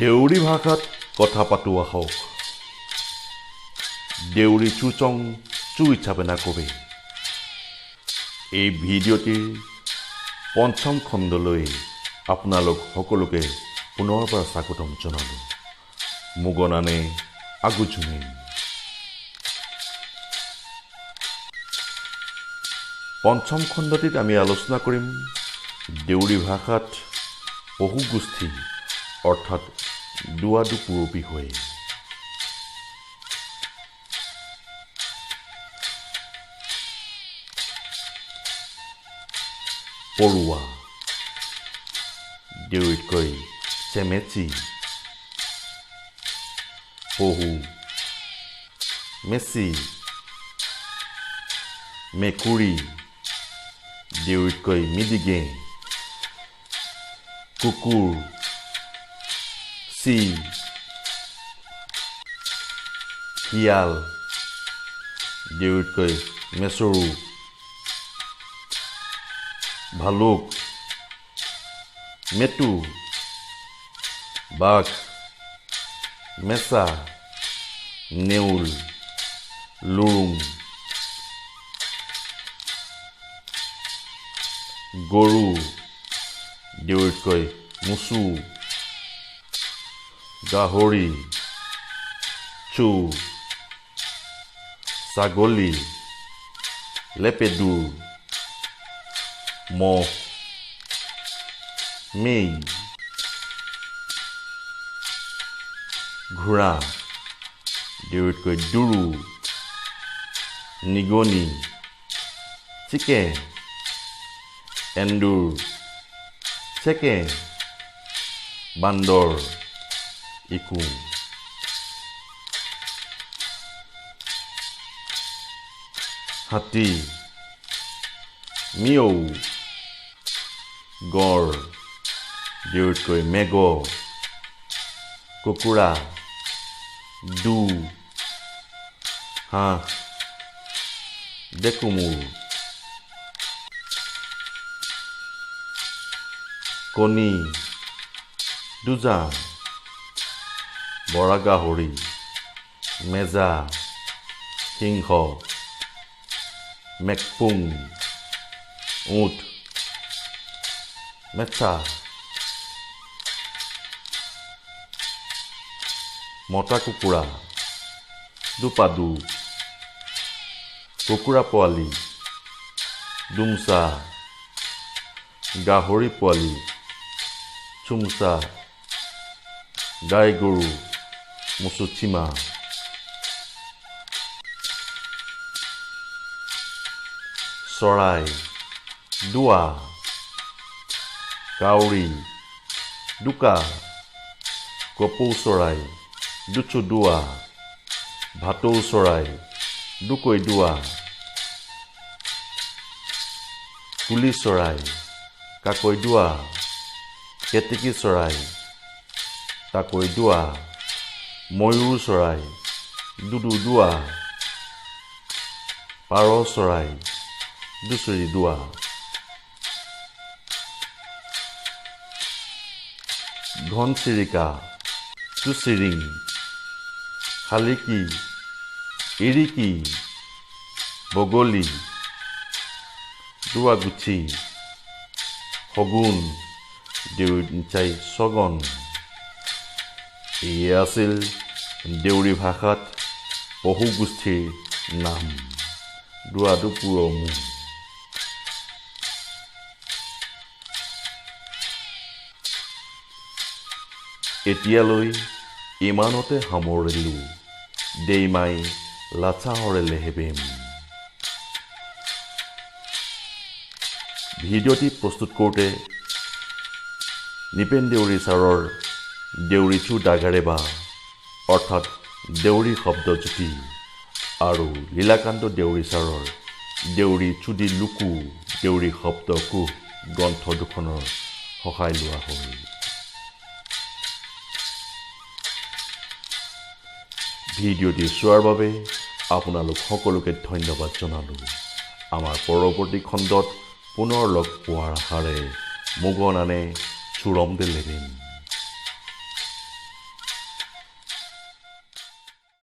দেউৰী ভাষাত কথা পাতো আহক। দেউৰী চুচং চু হিচাপে কবে। এই ভিডিঅ'টিৰ পঞ্চম খণ্ডলৈ আপোনালোক সকলোকে পুনৰবাৰ স্বাগতম জনালোঁ। মুগনানে আগুজুনে। পঞ্চম খণ্ডটিত আমি আলোচনা কৰিম দেউৰী ভাষাত পশুগোষ্ঠী অৰ্থাৎ দুৱাদুপুৰৰ বিষয়ে। পৰুৱা, দেউৰীতকৈ চেমেচি, পহু, মেচি, মেকুৰী, দেউৰীতকৈ মিদিগে, কুকুৰ, চি, শিয়াল, দেউৰীতকৈ মেচৰু, ভালুক, মেটু, বাঘ, মেচা, নেউল, লুৰুং, গৰু, দেউৰীতকৈ মুচু, গাহৰি, চু, ছাগলী, লেপেদুৰ, মহ, মেই, ঘোঁৰা, দেউৰীতকৈ দুৰু, নিগনি, চিকে, এন্দুৰ, চেকে, বান্দৰ, ইকু। হাতী, মিয়ৌ, গঁড়, দেউৰীতকৈ মেঘ, কুকুৰা, দু, হাঁহ, ডেকুমূৰ, কণী, দুজা, বৰা গাহৰি, মেজা, সিংহ, মেকপুং, উট, মেচা, মতা কুকুৰা, দুপাদু, কুকুৰা পোৱালি, দুমচা, গাহৰি পোৱালি, চুমচা, গাই গৰু, মুচুচিমা। চৰাই, দুৱা, কাউৰী, দুকা, কপৌ চৰাই, দুচু দুৱা, ভাটৌ চৰাই, দুকৈ দুৱা, কুলি চৰাই, কাকৈ দুৱা, কেতেকী চৰাই, টাকৈ দুৱা, ময়ূৰ চৰাই, দুদু দুৱা, পাৰ চৰাই, দুচৰি দুৱা। ঘনচিৰিকা, দুচিৰিং, শালিকী, ইৰিকি, বগলী, দুৱাগুচি, শগুন, দেউৰী ছগন। এয়ে আছিল দেউৰী ভাষাত পশুগোষ্ঠীৰ নাম। দুৱাদুপুৰমু। এতিয়ালৈ ইমানতে সামৰিলোঁ। দেইমাই লাচাহৰে লেহেবেম। ভিডিঅ'টি প্ৰস্তুত কৰোঁতে নিপেন দেউৰী ছাৰৰ দেউৰী চু দাগাৰেবা অৰ্থাৎ দেউৰী শব্দজ্যোতি আৰু লীলাকান্ত দেউৰী ছাৰৰ দেউৰী চুদি লুকু দেউৰী শব্দকোষ গ্ৰন্থ দুখনৰ সহায় লোৱা হ'ল। ভিডিঅ'টি চোৱাৰ বাবে আপোনালোক সকলোকে ধন্যবাদ জনালোঁ। আমাৰ পৰৱৰ্তী খণ্ডত পুনৰ লগ পোৱাৰ আশাৰে মুগনানে চুৰম দে লেবেম।